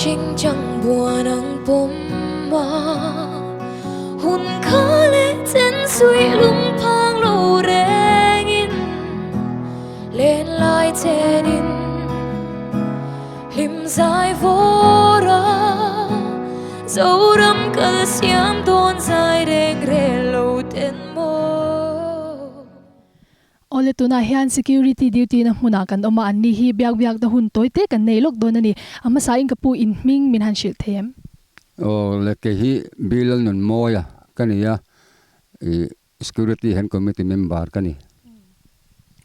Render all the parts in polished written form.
Ching chang buan ang pawm a hun kha leh chen suih lungphang lo rengin len lai chenin hlim zai vawr a Zoram kal siam dawn zai reng rel lo ten maw. Awle tunah hian security duty na hmunah kan awm a, an ni hi biak biak na hun tawi te kan nei lawk dawn a ni. A hmasa in ka pu in hming min han hrilh thei em? Awle kei hi Bilal Nunmawia ka ni a, i security hen committee member ka ni.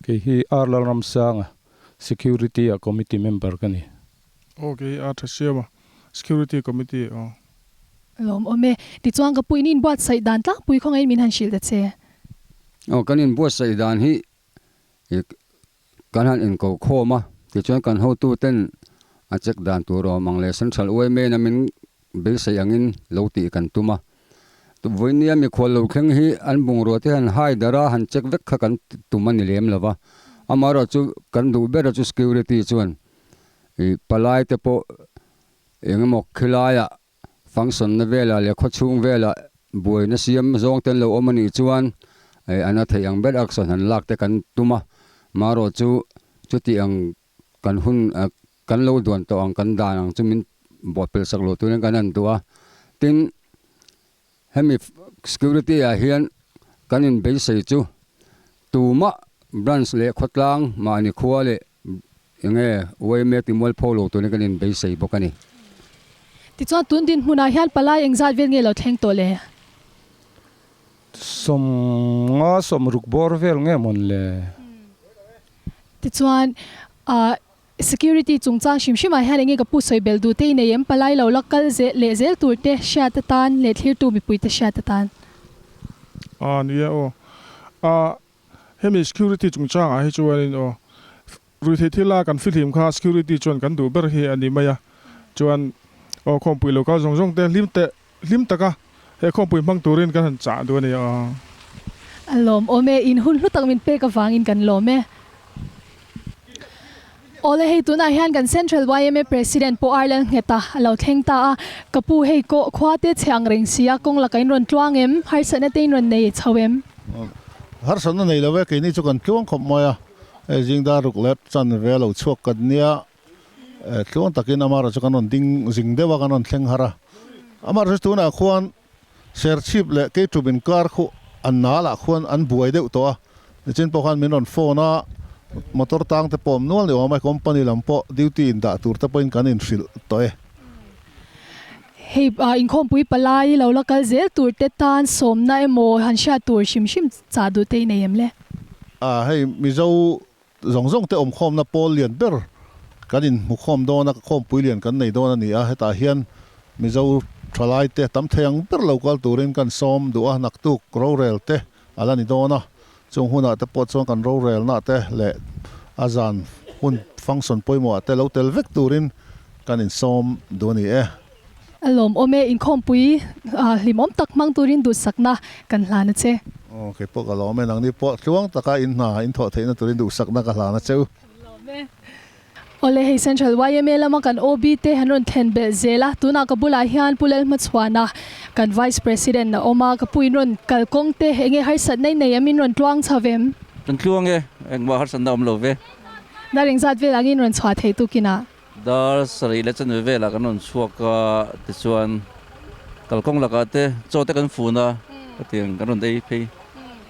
Kei hi R Lalramsanga, security ah committee member ka ni. Aw kei hi R Thasiama, security committee aw. Lawm awm e. Tichuan ka pu in inbuatsaih dan tlangpui khawngaih min han hrilh ta che. Aw kan inbuatsaih dan hi kan han inko khawm a, tichuan kan hotu ten a check dan tur awm ang leh Central yma na min beisei angin lo tih kan tum a. Vawinia mikhual lo thleng hi an bungrua te han hai darh a, han check vek kha kan tum a ni lem lo va. Amaherawhchu kan duh ber a chu security chuan ih palai te pawh Eng emaw khilaiah function na velah leh khawchhung velah buaina siam zawng te an lo awm a nih chuan an a theih ang ber action han lak te kan tum a, marawh chu chuti ang kan hun kan lo duan tawh ang kan dan ang chu min bawhpelh sak loh turin kan han duh a, tin hemi security ah hian kan inbeisei chu tumah branch leh khawtlang mahni khua leh Enge yma ti mualpho lo turin kan inbeisei bawk a ni. Tichuan tun dinhmunah hian palai engzat vel nge lo thleng tawh le? 50 60 bawr vel nge mawn le? Tichuan security chungchang hrim hrimah hian enge ka pu sawi belh duh te i nei em? Palai lo la kal leh zel tur te hriat atan leh thlirtu mipui te hriat atan. A ni e aw. Hemi security chungchangah hi chuanin aw ruihtheih thila kan fihlim kha security chuan kan duh ber hi a ni mai a, chuan aw khawmpui lo kal zawng zawng te hlim teh hlim taka he khawmpui hmang turin kan han chah duh a ni aw. A lawm awm e, in hun hlu tak min pek avangin kan lawm e. Awle hei tunah hian kan Central yma President pawh Arlel Ngheta a lo thleng ta a, ka pu hei kawh khua te chhe ang reng si a, kawng laka in rawn tluang em? Harsatna te in rawn nei chho em? Harsatna nei lo e, keini chu kan tluang khawp mai a, hei zingdar ruk leh chan ve a lo chhuak kan nia, tluang takin amara chu kan rawn ding zing deuh a, kan rawn thleng har a, amara chu tunah khuan Serchhip leh Keitrup inkar khu an nalah khuan an buai deuh tawh a, nichin pawh khan min rawn phone a, motor tang te pawh awm nual ni awm a, company lam pawh duty in dah tur te pawhin kan inhrilh tawh e. Hei inkhawmpui palai lo la kal zel tur te tan sawmna emaw han hriat tur hrim hrim chah duh te i nei em le? A, hei Mizo zawng zawng te awmkhawmna pawl lian ber kan inhmukhawm dawn a, khawmpui lian kan nei dawn a ni a, hetah hian Mizo thalai te tam thei ang ber lo kal turin kan sawm duh a, naktuk rorel te a la ni dawn a, chung hunah te pawh chuan kan rorelna te leh a zan hun function pawimawhah te lo tel vek turin kan insawm duh a ni e. A lawmawm e, inkhawmpui hlimawm tak hmang turin duhsakna kan hlan a che. Aw, kei pawh ka lawm e, nangni pawh tluang taka in hna in thawh theihna turin duhsakna ka hlan a che u. Ka lawm e. Awle, hei Central yma lama kan OB te han rawn thlen belh zel a, tunah ka bulah hian Pu Lalhmachhuana kan Vice President a awm a, ka pu in rawn kalkawng te enge harsatna i nei em in rawn tluang chho em? Kan tluang e, engmah harsatna awm lo ve. Dar engzat vel angin rawn chhuah thei tukinah? Dar sarih leh chanve velah kan rawn chhuak a, tichuan kalkawng lakah te chaw te kan fun a, hetiang kan rawn ei phei.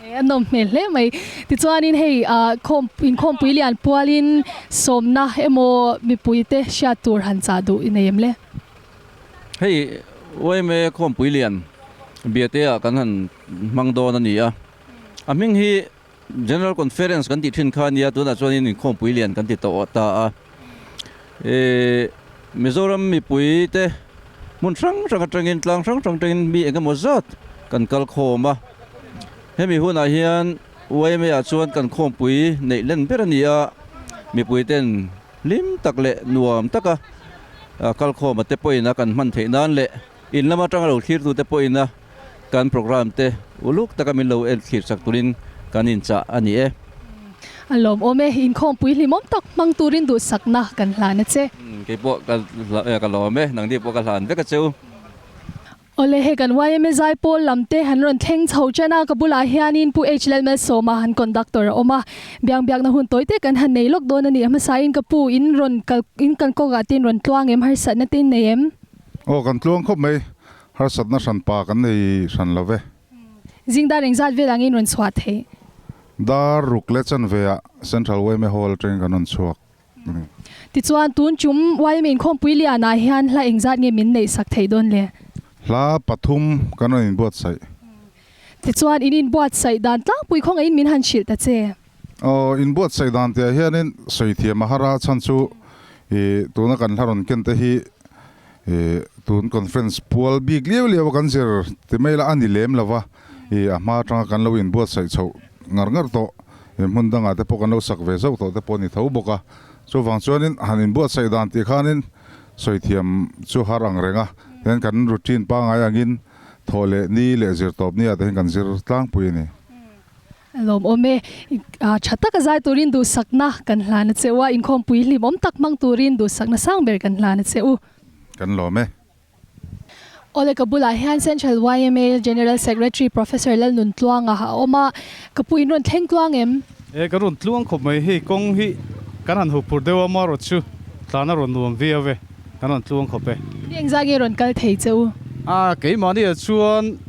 E, a nawm hmel hle mai. Tichuanin hei khawm inkhawmpui lian pualin sawmna emaw mipui te hriat tur han chah duh i nei em le? Hei yma khawmpui lian Biate ah kan han hmang dawn a ni a, a hming hi General Conference kan tih thin kha ania, tunah chuanin inkhawmpui lian kan ti tawh ta a. Ih, Mizoram mipui te hmun hrang hrang atangin, tlang hrang hrang atangin mi eng emaw zat kan kal khawm a. Hemi hunah hian yma ah chuan kan khawmpui neih len ber a ni a, mipui ten hlim tak leh nuam taka kal khawm a te pawhin a kan hman theih nan leh in lam atanga lo thlirtu te pawhin a Kan programme te uluk taka min lo en thlir chak turin kan inchah a ni e. A lawmawm e, inkhawmpui hlimawm tak hmang turin duhsakna kan hlan a che. Kei pawh ka lawm e, nangni pawh ka hlan vek a che u. Awle, hei kan yma Zaipawl lam te han rawn thleng chho chen a, ka bulah hianin Pu H Lalmalsawma han conductor a awm a, biang biakna hun tawi te kan han nei lawk dawn a ni. A hmasain ka pu in rawn kal in kan kawngah te in rawn tluang em, harsatna te in nei em? Aw, kan tluang khawp mai, harsatna hran pa kan nei hran lo ve. Zing dar engzat vel angin rawn chhuah theih? Dar ruk leh chanve ah Central yma Hall atangin kan rawn chhuak. Tichuan, tun chum yma inkhawmpui lianah hian hla engzat nge min neih sak theih dawn le? Hla pathum kan rawn inbuatsaih. Tichuan, in inbuatsaih dan tlangpui khawngaihin min han hrilh ta che. Aw, inbuatsaih dan tihah hianin sawi thiam a har a, chhan chu ih tuna kan hla rawn ken te hi ih tun conference pual bik liau liau a kan zir ti mai la a ni lem lo va, ih a hma atanga kan lo inbuatsaih chhoh ngar ngar tawh ih hmun dangah te pawh kan lo sak ve zauh tawh te pawh a ni tho bawk a, chuvang chuanin han inbuatsaih dan tih khanin sawi thiam chu har ang reng a, tihian kan routine pangngai angin thawh leh ni leh zir tawp ni ah te hian kan zir tlangpui a ni. Lawmawm e. Tha taka zai turin duhsakna kan hlan a che u a, inkhawmpui hlimawm tak hmang turin duhsakna sang ber kan hlan a che u. Kan lawm e. Awle ka bulah hian Central yma General Secretary Professor Lalnuntluanga a awm a, ka pu in rawn thleng tluang em? E ka rawn tluang khawp mai, hei kawng hi kan han huphur deuh a, marawt chu tlan a rawn nuam viau e, kan rawn tluang khawp e. Ni engzah nge rawn kal thei che u? A, keimahni ah chuan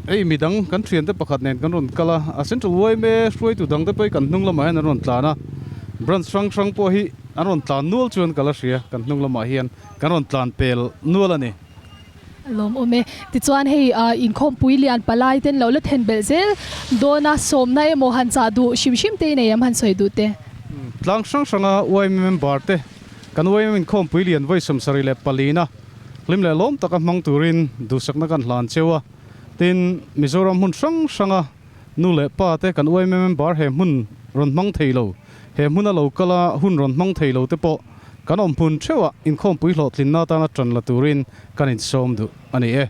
hei midang kan thiante pakhat nen kan rawn kal a, a Central yma hruaitu dangte pawh hi kan hnung lamah hian an rawn tlan a, branch hrang hrang pawh hi an rawn tlan nual chuan ka la hria, kan hnung lamah hian. Kan rawn tlan pel nual a ni. Lawmawm e. Tichuan hei inkhawmpui lian palai ten lo la then belh zel dawn a, sawmna emaw han chah duh hrim hrim te inei em han sawi duh te? Tlang hrang hranga yma member te kan yma inkhawmpui lian vawi 74 a hlim leh lawm taka hmang turin duhsakna kan hlan cheu a. Tin, Mizoram hmun hrang hranga nu leh pa te kan yma member he hmun rawn hmang thei lo, he hmuna lo kala hun rawn hmang thei lo te pawh Kan awm hmun theuhah inkhawmpui hlawhtlinna atana tan la turin kan insawm duh a ni e.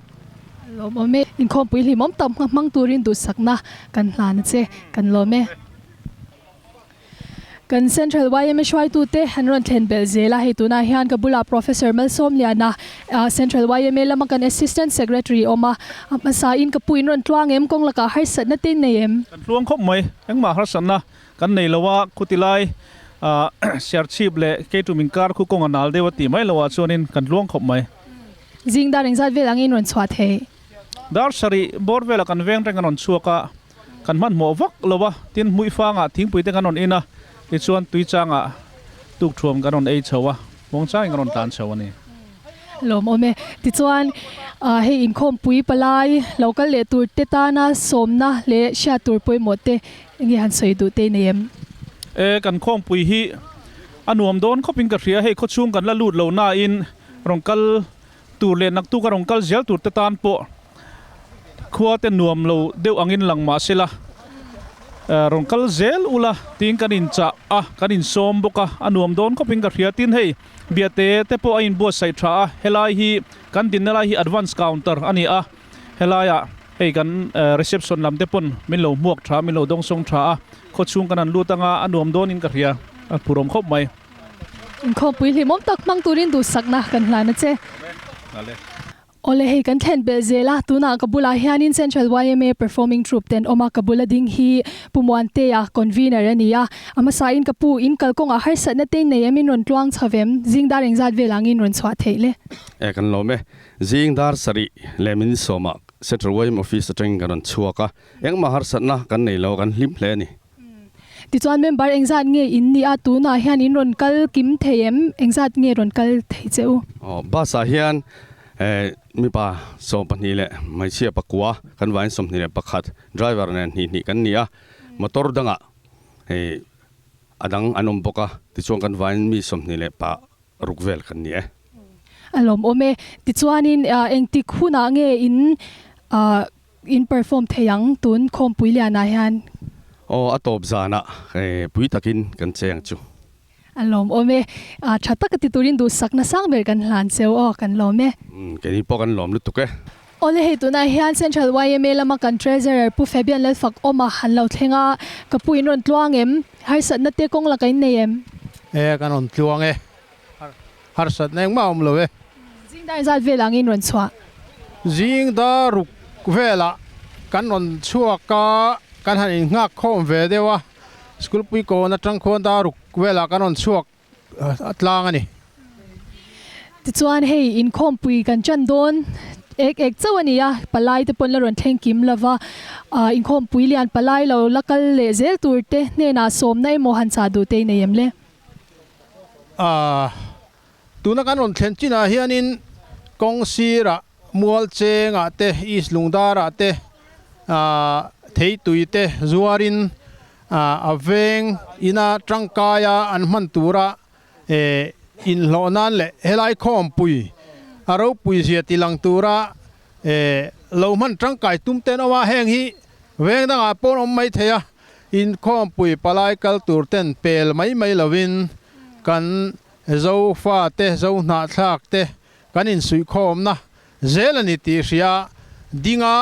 Lawmawm e. Inkhawmpui hlimawm tam hmang turin duhsakna kan hlan a che. Kan lawm e. Kan Central yma hruaitute an rawn thlen belh zel a, hei tunah hian ka bulah Professor Malsawmliana, Central yma lama kan Assistant Secretary awm a, a hmasain ka pu in rawn tluang em? Kawng lakah harsatna te in nei em? Kan tluang khawp mai. Engmah harsatna Kan nei lo a, khuti lai Serchhip leh Keitum inkar khu kawng a nal deuh a tih mai loah chuanin kan tluang khawp mai. Zing dar engzat vel angin rawn chhuah thei? Dar sarih bawr velah kan veng reng a rawn chhuak a, kan hmanhmawh vak lo a, tin hmuihfangah thingpui te kan rawn in a, tichuan tuichangah tukthuam kan rawn ei chho a, muangchangin kan rawn tlan chho a ni. Lawmawm e. Tichuan, hei inkhawmpui palai lo kal leh tur te tana sawmna leh hriat tur pawimawh te enge han sawi duh te nei em? E, kan khawmpui hi a nuam dawn khawpin ka hria. Hei khawchhung kan la lut lo nain rawn kal tur leh naktuk a rawn kal zel tur te tan pawh Khua te nuam lo deuh angin lang mah se la, rawn kal zel ula tiin kan inchah a, kan insawm bawk a, a nuam dawn khawpin ka hria. Tin hei, Biate te pawh a inbuatsaih tha a, helai hi kan dinna lai hi advance counter a ni a, helaiah hei kan reception lam te pawn min lo hmuak tha, min lo dawngsawng tha a, khawchhung kan han lut anga a nuam dawnin ka hria, a phurawm khawp mai. Inkhawmpui hlimawm tak hmang turin duhsakna kan hlan a che. Awle hei kan thlen belh zel a, tunah ka bulah hianin Central yma Performing Troupe ten awm a, ka bula ding hi Pu Muantea, Convener a ni a, a hmasain ka pu in kalkawngah harsatna te nei em in rawn tluang chho em, zing dar engzat vel angin rawn chhuah theih le? E kan lawm e, zing dar sarih leh min sawmah Central yma Office atangin kan rawn chhuak a, engmah harsatna kan nei lo, kan hlim hle a ni. Tichuan member engzat nge in nih a, tunah hian in rawn kal kim thei em? Engzat nge rawn kal thei che u? Aw, bus ah hian mipa 12 leh hmeichhia pakua kan vain 21, driver nen hnih hnih kan ni a, motor dangah a dang an awm bawk a, tichuan kan vain mi 26 vel kan ni e. A lawmawm e. Tichuanin engtik hunah nge in In perform thei ang tun khawmpui lianah hian. Aw a tawp zanah pui takin kan che ang chu. A lawmawm e. Tha taka ti turin duhsakna sang ber kan hlan cheu aw kan lawm e. Keini pawh kan lawm lutuk e. Awle hei tunah hian Central yma lama kan Treasurer Pu Fabian Lalfakawma han lo thleng a, ka pu in rawn tluang em? Harsatna te kawng laka in nei em? E, kan rawn tluang e. Harsatna engmah a awm lo e. Zing dar zat velah angin rawn chhuah? Zing dar ruk velah kan rawn chhuak a, kan han innghak khawm ve deuh a, School pui kawn atang khuan dar ruk velah kan rawn chhuak a tlang a ni. Tichuan hei inkhawmpui kan chan dawn ek ek chauh a ni a, palai te pawn la rawn thleng kim lova, inkhawmpui lian palai lo la kal leh zel tur te hnenah sawmna emaw han chah duh te i nei em le? A, tuna kan rawn thlen chinah hianin kawng sirah mual chengah te, East Lungdarah te, theitui te zuarin a veng ina tangkaia an hman tura inhlawh nan leh helai khawmpui a ropui zia tilang tura lo hman tangkai tum ten awm a, heng hi veng dangah pawh an awm mai thei a. Inkhawmpui palai kal tur ten pel mai mai lovin kan Zofa te, Zohnahthlak te kan insuihkhawmna zel a ni tih hria dinga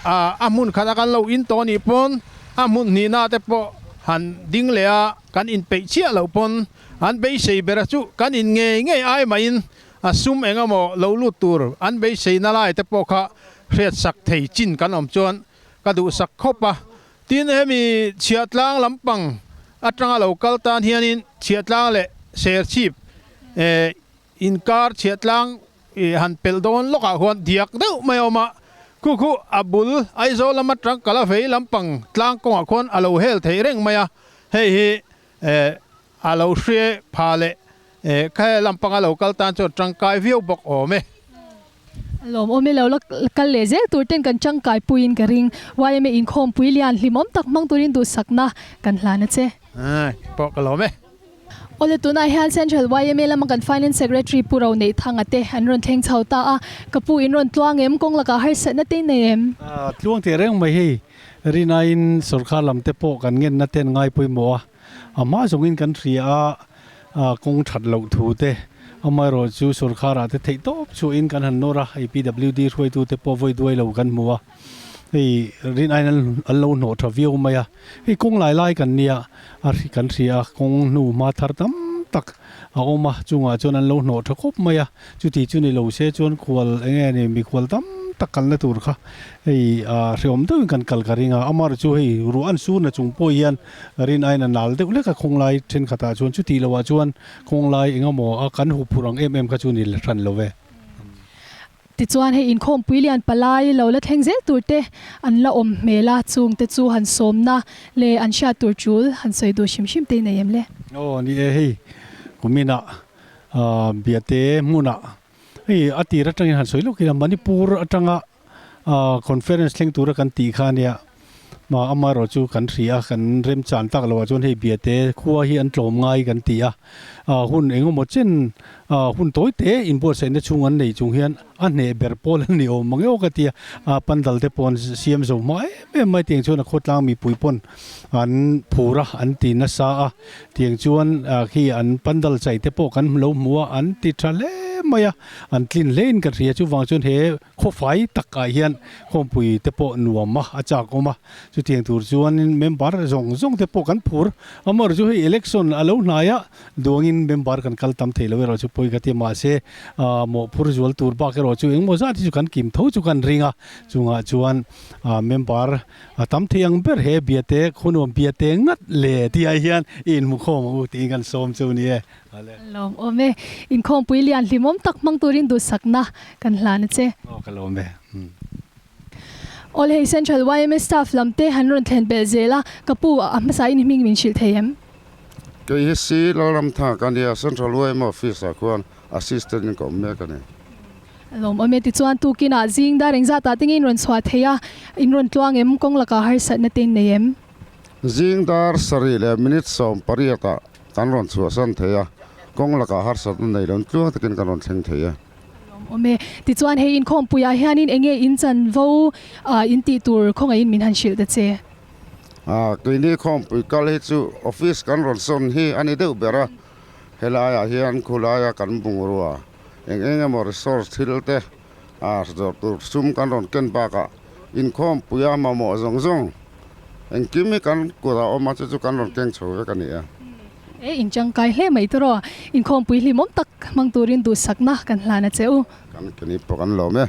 a hmun khat a kan lo in tawh nih pawn a hmun hnihna te pawh han ding leh a kan inpeih chiah loh pawn an beisei ber a chu kan in ngei ngei ai mahin a sum eng emaw lo lut tur an beiseina lai te pawh kha hriatsak thei chin kan awm chuan ka duhsak khawp a. Tin, hemi chhiahtlang lampang atanga lo kal tan hianin chhiahtlang leh serchhip inkar chhiahtlang han pelh dawn lawkah khuan diak deuh mai a awm a, khu khu a bul Aizawl lam atang kala vei lampang tlang kawngah khuan a lo hel theih reng mai a, hei hi a lo hre pha leh kha lampanga lo kal tan chuan tangkai viau bawk awm e. Lawm awm ilo la kal leh zel tur ten kan tangkai puiin ka ring. Yma inkhawmpui lian hlimawm tak hmang turin duhsakna kan hlan a che. Pawh ka lawm e. Awle tunah hian Central yma lama kan Finance Secretary Pu Roneihthanga te an rawn thleng chho ta a, ka pu in rawn tluang em? Kawng lakah harsatna te nei em? Tluang teh reng mai hei, rinaiin sorkar lam te pawh kan ngenna ten ngai pawimawh a. A hma zawngin kan hria a, kawng that loh thu te, amaherawh chu sorkharah te theih tawp chhuahin kan han nawr a, hei PWD hruaitute pawh vawi duai lo kan hmu a, hei rin aiin an lo hnawh tha viau mai a, hei kawng lai lai kan nia a kan hria a, kawng hnu hma thar tam tak a awm a, chungah chuan an lo hnawh tha khawp mai a, chuti chu ni lo se chuan khual eng nge ni mikhual tam tak kalna tur kha hei hrehawm deuhin kan kal ka ring a, amaherawh chu hei ruah an sur na chung pawh hian Rin aiin a nal deuh lek a khawnglai thenkhatah chuan chuti loah chuan khawnglai engemaw a kan huphurh ang em em kha chu ni hran lo ve. Tichuan hei inkhawmpui lian palai lo la thleng zel tur te an la awm hmel a, chung te chu han sawmna leh an hriat tur tul han sawi duh hrim hrim te i nei em le? Aw ni e, hei kuminah Biate hmunah hei a tir atangin han sawi lawk ila Manipur atanga Conference thleng tura kan tih kha ania, amaherawh chu kan hria a, kan remchan tak loh ah chuan hei Biate khua hi an tlawm ngai kan ti a, hun engemaw chen hun tawi te inbuatsaihna chhung an nei chung hian a hneh ber pawl an ni awm mang emaw ka ti a, pandal te pawh an siam zo hma em em mai tiang chuan a khawtlang mipui pawn an phur a, an ti nasa a, tiang chuan khi an pandal chai te pawh kan lo hmu a, an ti tha hle mai a, an tlin hle in ka hria chuvang chuan he Khawfai takah hian khawmpui te pawh nuam a, a chak awm a, chutiang tur chuanin member zawng zawng te pawh kan phur. Amaherawh chu hei election a lo hnai a, duangin member kan kal tam thei lo erawh chu pawi ka ti a, mahse mawhphur zual tur bak erawh chu engmaw zat hi chu kan kim tho chu kan ring a, chungah chuan member a tam thei ang ber he biate khuanuam biate ngat le tih ah hian i inhmukhawm ang u tiin kan sawm chu a ni e. Lawm awm e. Inkhawmpui lian hlimawm tak hmang turin duhsakna kan hlan a che. Aw ka lawm e. Awl hei Central yma staff lam te han rawn thlen belh zel a, ka pu a hmasa in hming min hrilh thei em? Kei hi si Lalramtha ka nia, Central yma office ah khuan assistant in ka awm mek a ni. Lawm awm e, tichuan tukinah zing dar engzat ah te nge in rawn chhuah thei a, in rawn tluang em, kawng lakah harsatna te in nei em? Zing dar sarih leh minute 18 ah kan rawn chhuahsan thei a, kawng lakah harsatna nei lo tluang takin kan rawn thleng thei e. Lawmawm e. Tichuan hei inkhawmpuiah hianin enge in chanvo in tih tur khawngaihin min han hrilh ta che? Keini khawmpui kal hi chu office kan rawn sawn hi a ni deuh ber a, helaiah hian khulaia kan bungrua eng eng emaw resource thil te. A zawrh tur sum kan rawn ken bakah inkhawmpuia mamawh zawng zawng engkim hi kan kutah awm a, chu chu kan rawn keng chho vek a ni e. E inchangkai hle mai tawh rawh. Inkhawmpui hlimawm tak hmang turin duhsakna kan hlan a che u. Kan keni pawh kan lawm e.